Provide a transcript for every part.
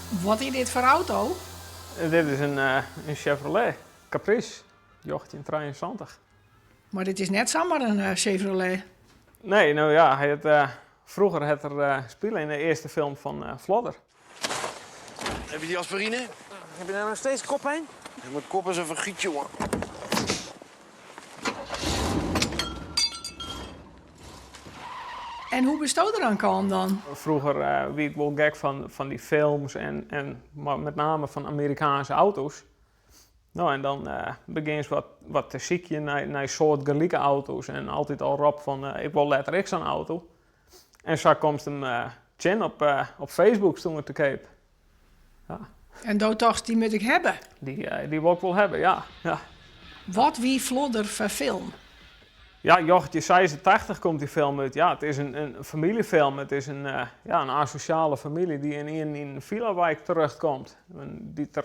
Wat is dit foar auto? Dit is in Chevrolet Caprice 1973. Mar dit is net samar in Chevrolet. Nee, no ja, hy hat, froeger hat er spile yn de earste film fan Flodder. Heb je die aspirine? Heb je nou nog steeds koppijn? Ja, mijn kop is een vergiet, jongen. En hoe bisto der oan kaam dan? Froeger wie ik wol gek fan dy films en mar met name fan Amerikaanske auto's. No en dan begjinst wat te sykjen nei soartgelike auto's en altyd al rop fan ik wol letter ek sa'n auto. En sa komst him tsjin op Facebook stûn er te keap. Ja. En do tochtst dy moat ik hawwe? Dy wol ik wol hawwe, ja. Ja. Wat wie Flodder foar film? Ja, 1986 komt dy film út. Ja, it is in famyljefilm. It is in, ja, in asosjale famylje dy't ynienen yn in fillawijk terjochtkomt. Dy't der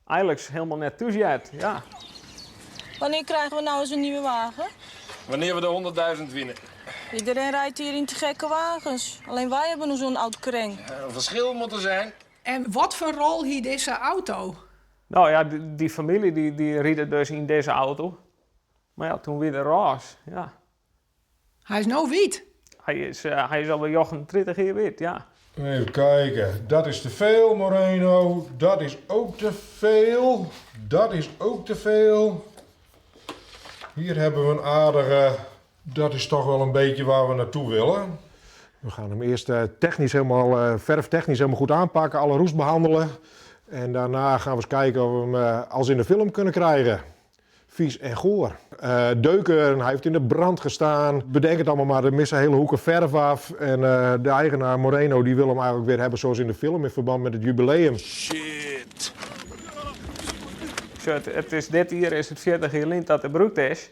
Eigenliks hielendal net thús heart, ja. Wannear krijgen we nou eens een nieuwe wagen? Wannear we de 100.000 winne. Iedereen rijdt hier in te gekke wagens. Alleen wij hebben nog zo'n oud kreng. Een verschil moet er zijn. En wat foar rol hie dizze auto? No ja, dy famylje dy ride dus yn dizze auto. Mar ja, toen wie der rôs, ja. Hy is no wyt. Hy is, hy is alwer 39 jier wyt, ja. Even kijken. Dat is te veel, Moreno. Dat is ook te veel. Dat is ook te veel. Hier hebben we een aardige. Dat is toch wel een beetje waar we naartoe willen. We gaan hem eerst technisch helemaal, verftechnisch helemaal goed aanpakken, alle roest behandelen. En daarna gaan we eens kijken of we hem als in de film kunnen krijgen. Vies en goor. Deuken, hij heeft in de brand gestaan. Bedenk het allemaal maar, er missen hele hoeken verf af. En de eigenaar Moreno die wil hem eigenlijk weer hebben zoals in de film in verband met het jubileum. Shit. Zo, it is dit jier is it 40 jier lyn dat er brûkt is.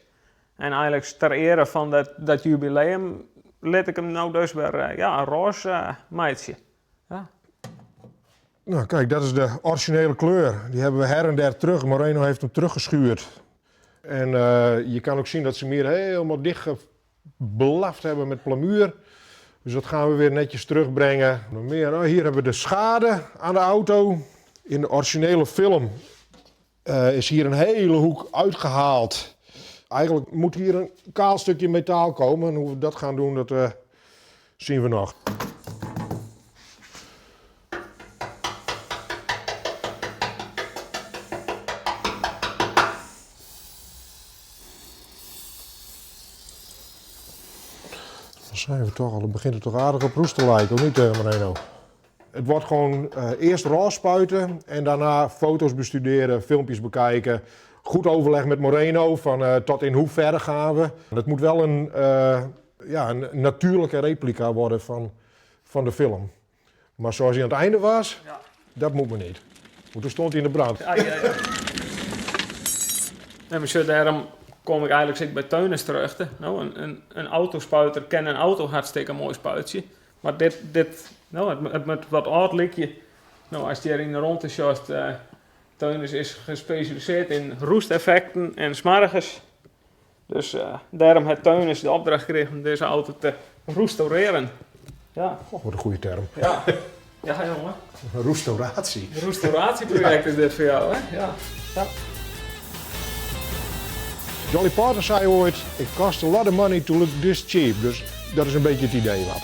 En eigenlik ter eare fan dat jubileum lit ik him no dus wer ja, rôs meitsje. Ja. Nou, kijk, dat is de originele kleur. Die hebben we her en der terug. Moreno heeft hem teruggeschuurd. En je kan ook zien dat ze hem hier helemaal dichtgeblaft hebben met plamuur. Dus dat gaan we weer netjes terugbrengen. Nog meer. Oh, hier hebben we de schade aan de auto. In de originele film is hier een hele hoek uitgehaald. Eigenlijk moet hier een kaal stukje metaal komen. En hoe we dat gaan doen, dat zien we nog. Dan zijn we toch al, het begint het toch aardig op roest te lijken, of niet, Moreno? Het wordt gewoon eerst roze spuiten en daarna foto's bestuderen, filmpjes bekijken. Goed overleg met Moreno van tot in hoeverre gaan we. Het moet wel ja, een natuurlijke replica worden van de film. Maar zoals hij aan het einde was, dat moet me niet. Want toen stond hij in de brand. Ja. Nee, maar zo, daarom kom ik eigenlijk zit bij Teunis terug. Hè. Nou, een autospuiter kan een auto hartstikke mooi spuitje. Maar dit, nou, het moet wat oud likje. Nou, als die er in de ronde sjocht, Teunis is gespecialiseerd in roesteffecten en smarrigens. Dus daarom heeft Teunis de opdracht gekregen om deze auto te roestaureren. Ja. Oh, wat een goede term. Ja. Ja, jongen. Een roestauratie. Een restauratieproject is dit voor jou, hè? Ja. Ja. Dolly Parton zei ooit, it costs a lot of money to look this cheap. Dus dat is een beetje het idee wat.